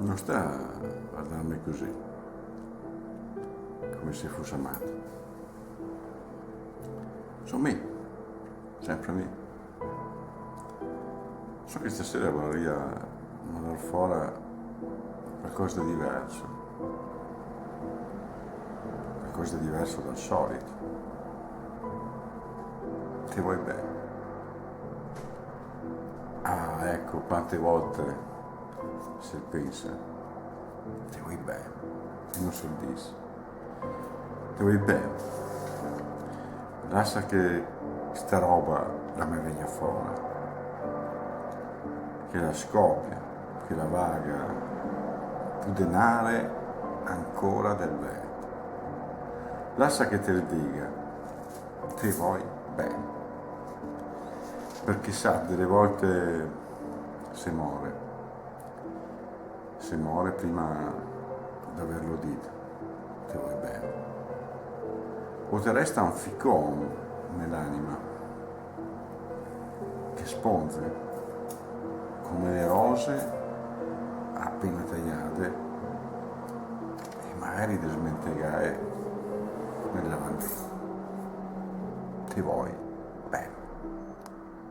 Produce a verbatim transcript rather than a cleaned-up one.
No sta vardarme cusì, come se fuse mato. So mi, senpre mi. So che stasera voraria mandar fora qualcosa de diverso, qualcosa de diverso dal solito. Te voi ben? Ah, eco, quante volte se pensa, te voi ben, e no se dise. Te voi ben? Lasa che sta roba la me vegna fora, che la scopia, che la vaga pu denare ancora del vento. Lasa che te lo diga, te voi ben. Parché sa, dele volte se more, se more prima d'averlo dito, te voi ben. O te resta un ficon ne l'anima che sponze come le rose apena tajade e magari desmentegae nel lavandin. Te voi